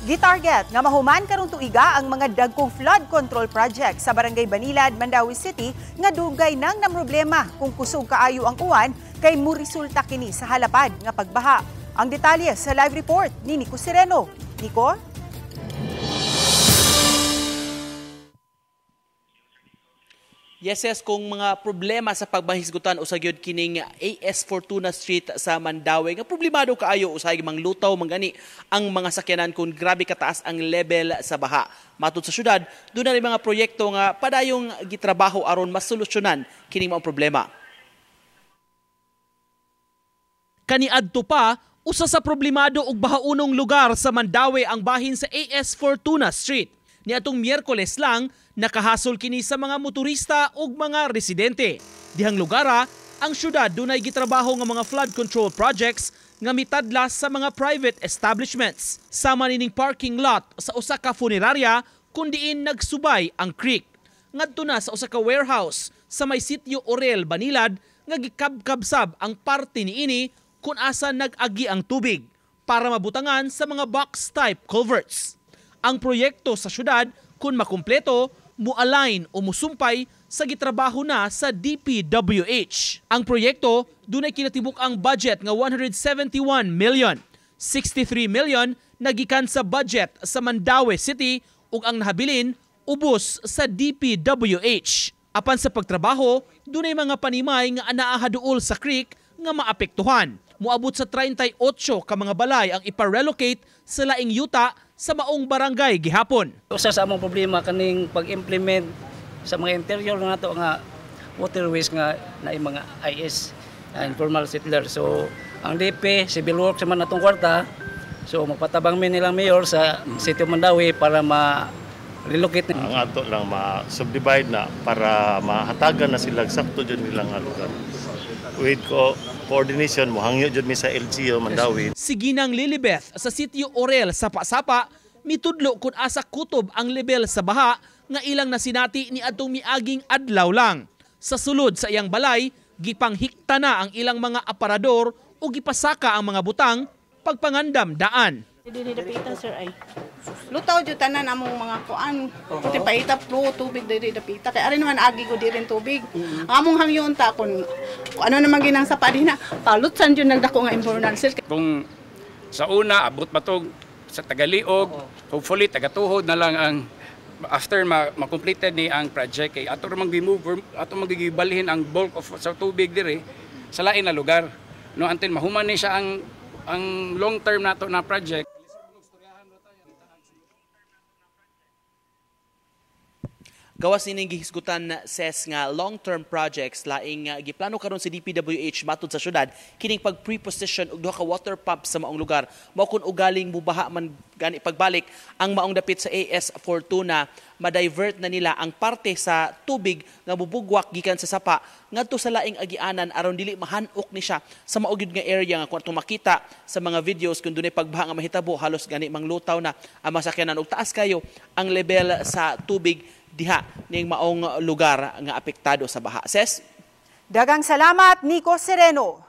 Gitarget nga mahuman karong tuiga ang mga dagkong flood control project sa Barangay Banilad, Mandaue City nga dugay nang namroblema kung kusog kaayo ang uwan kay muresulta kini sa halapad nga pagbaha. Ang detalye sa live report ni Nico Sereno. Nico? Yes, kung mga problema sa pagbahisgutan usa gyud kining AS Fortuna Street sa Mandaue nga problemado kaayo, usahay manglutaw mangani ang mga sakyanan kung grabe kataas ang level sa baha. Matud sa syudad, dunay mga proyekto nga padayong gitrabaho aron masolusyonan kining mga problema. Kaniadto pa, usa sa problemado ug bahaunong lugar sa Mandaue ang bahin sa AS Fortuna Street. Niadtong Miyerkules lang, nakahasol kini sa mga motorista ug mga residente. Dihang lugara, ang syudad dunay gitrabaho nga mga flood control projects nga mitadlas sa mga private establishments. Sama nining parking lot sa usa ka funerarya kun diin nagsubay ang creek. Ngadto na sa usa ka warehouse sa may sitio Orel, Banilad nga gikabkabsab ang parte niini kung asa nag-agi ang tubig para mabutangan sa mga box-type culverts. Ang proyekto sa syudad, kung makumpleto, mualign o musumpay sa gitrabaho na sa DPWH. Ang proyekto, dunay kinatibuk ang budget nga 171 million. 63 million nagikan sa budget sa Mandaue City ug ang nahabilin ubos sa DPWH. Apan sa pagtrabaho, dunay mga panimay nga anaa haduol sa creek nga maapektuhan. Muabot sa 38 ka mga balay ang ipa-relocate sa laing yuta sa maong barangay gihapon. Usa sa among problema kaning pag-implement sa mga interior nato nga waterways nga na mga IS, informal settler. So ang DP, civil works man atong kwarta. So magpatabang mi nilang mayor sa City of Mandaue para ma-relocate. Ang ato lang ma-subdivide na para mahatagan na sila sakto jud nilang nga lugar. With coordination, mohangyo jud mi sa LGU Mandaue. Si Ginang Lilibeth sa sitio Orel sa Pasapa, mitudlo kung asa kutob ang level sa baha nga ilang nasinati ni adtong miaging adlaw lang. Sa sulod sa iyang balay, gipanghikta na ang ilang mga aparador o gipasaka ang mga butang pagpangandam daan. Dili dapita sir ay. Lutaw jud tanan among mga kuan. Kuti paita flow tubig diri dapita kay ari naman agi ko diri tubig. Ang among hangyon ta kun ano naman ginang sapa dinha palutsan jud nagdako nga imbornal sir. Kung sa una abot pa to sa Tagaliog, hopefully tagatuhod na lang ang after ma-completed ni ang project kay ato mang gi-move ato magigibalhin ang bulk of sa tubig diri sa lain na lugar. No until mahuman ni siya ang long term nato na project. Gawas nining gihisgutan ses nga long-term projects laing giplano karon sa DPWH matud sa syudad kining pag-preposition og duha ka water pump sa maong lugar. Mao kun ugaling mubaha man gani pagbalik ang maong dapit sa AS Fortuna, ma-divert na nila ang parte sa tubig nga mubugwak gikan sa sapa ngadto sa laing agianan aron dili mahanok ni siya sa mao gyud nga area nga kung atong makita sa mga videos kung dunay pagbaha nga mahitabo halos gani manglutaw na ang masakyanan ug taas kayo ang level sa tubig diha ning maong lugar nga apektado sa baha. Ses? Dagang salamat, Nico Sereno.